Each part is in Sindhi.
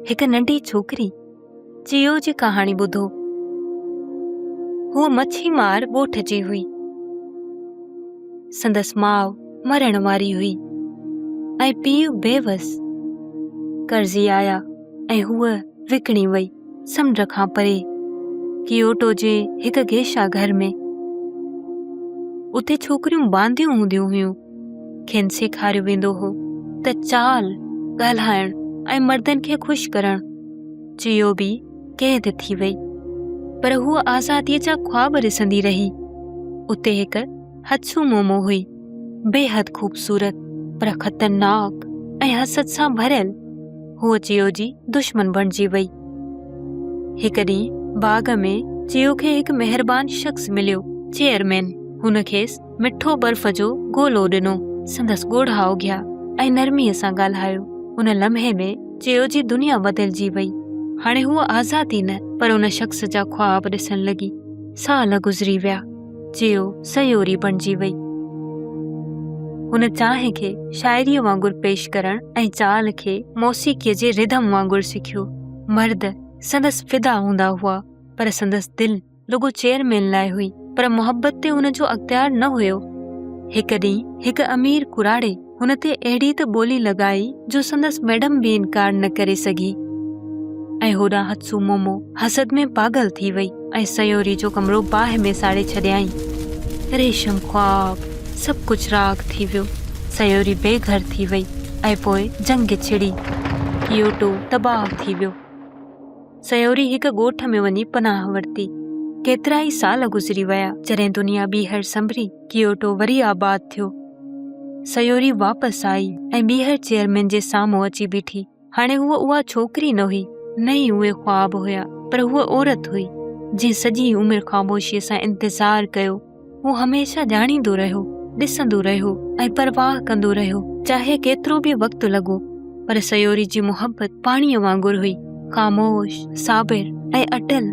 هڪ ننڍي ڇوڪري چيو جي ڪهاڻي ٻڌو. هوء مڇي مار ڳوٺ جي هئي. سندس ماء مرڻ واري هئي ۽ پيء بيوس. قرضي آيا ۽ هوء وڪڻي وئي سمنڊ کان پري ڪيوٽو جي هڪ گيشا گهر ۾. اتي ڇوڪريون بانديون هونديون هيون. کين سيکاريو ويندو هو ته چال، ڳالهائڻ ۽ مردن کي خوش ڪرڻ. چيو به قيد ٿي وئي. پر هوء آزاديء جا خواب ڏسندي رهي. اتي هڪ هتسو مومو هئي. بيحد خوبصورت پر خطرناڪ ۽ حسد سان ڀريل. هوء چيو جي دشمن بڻجي وئي. هڪ ڏينهن باغ ۾ چيو کي هڪ مهربان شخص مليو، چيئرمين. هن کيس مٺو برف جو گولو ڏنو، سندس ڳوڙها اگهيا ۽ نرميء سان ڳالهايو. ان لمحي ۾ چيو جي دنيا بدلجي وئي. هاڻي هوء آزادي نه پر ان شخص جا خواب ڏسڻ لڳي. سال گذري ويا. چيو سيوري بڻجي وئي. هن چانهه کي شاعريء وانگر پيش ڪرڻ ۽ چال کي موسيقيء جي رڌم وانگر سکيو. مرد سندس فدا هوندا هئا پر سندس دل رڳو چيئرمين لاء هئي، پر محبت تي هن جو اختيار نه هيو. هڪ ڏينهن هڪ امير ڪراڙي هن تي اهڙي ته ٻولي لڳائي جو سندس ميڊم به انڪار نه ڪري سگهي ۽ هوڏانهن هتسو مومو حسد ۾ پاڳل ٿي وئي ۽ سيوري جو ڪمرو باهه ۾ ساڙي ڇڏيائين. ريشم خواب سڀ ڪجهه راک ٿي ويو. سيوري بي گهر ٿي وئي ۽ پوء جنگ ڇڙي. ڪيوٽو تباهه ٿي ويو. سيوري هڪ ڳوٺ ۾ وڃي پناهه ورتي. ڪيترائي سال گذري ويا. جڏهن دنيا ٻيهر سنڀري، ڪيوٽو وري آباد ٿيو. سيوري واپس آئي ۽ ٻيهر چيئرمين جي سامهون اچي بيٺي. هاڻي هوء اها ڇوڪري نه هئي، نه ئي اهي خواب هيا، پر هوء عورت هئي، جنهن سڄي عمر خاموشيء سان انتظار ڪيو. هو هميشه ڄاڻيندو رهيو، ڏسندو رهيو ۽ پرواهه ڪندو رهيو، چاهي ڪيترو به وقت لڳو، پر سيوري جي محبت پاڻيء وانگر هئي، خاموش، صابر ۽ اٽل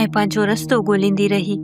۽ پنهنجو رستو ڳوليندي رهي.